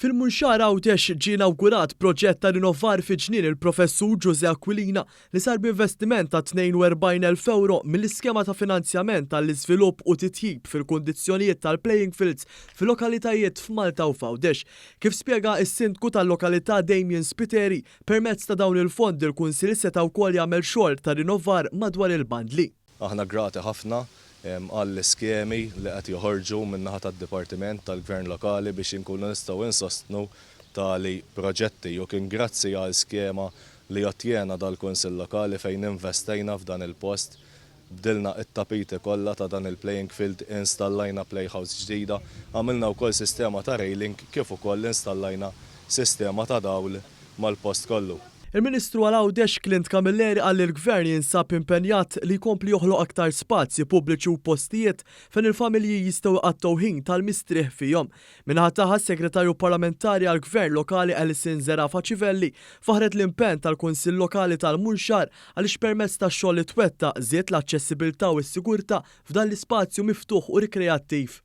Fil-Munxar Għawdex ġie inawgurat proġett ta' rinnovar fi ġnien il-Professur Ġużè Aquilina li sar b'investiment ta' 42,000 ewro mill-iskema ta' finanzjament għall-iżvilupp u titjib fil-kundizzjonijiet tal-playing fields fil-lokalitajiet f'Malta u f'Għawdex. Kif spjega s-Sindku tal-lokalità Damien Spiteri, permezz ta' dawn il-fondi l-Kunsill seta' wkoll jagħmel xogħol ta' rinnovar madwar il-bandli. Aħna grati ħafna għall-iskemi li qed joħorġu min-naħa tad-Dipartiment tal-Gvern Lokali biex inkunu nistgħu insostnu tali proġetti u kien grazzi għal skema li ottjena dal-Kunsill Lokali fejn investejna f'dan il-post, bdilna it-tapiti kollha ta' dan il-playing field, installajna playhouse ġdida, għamilna wkoll sistema ta' railing kif ukoll installajna sistema ta' dawl mal-post kollu. Il-Ministru għal Għawdex Clint Camilleri qal li l-Gvern jinsab impenjat li jkompli joħloq aktar spazji pubbliċi u postijiet fejn il-familji jistgħu jqattgħu ħin tal-mistrieħ fihom. Min-naħa tagħha s-Segretarju Parlamentari għall-Gvern Lokali Alison Zerafa Civelli faħret l-impenn tal-Kunsill Lokali tal-Munxar għaliex permezz tax-xogħol li twettaq żied l-aċċessibilità u s-sigurtà f'dan l-ispazju miftuħ u rikreattiv.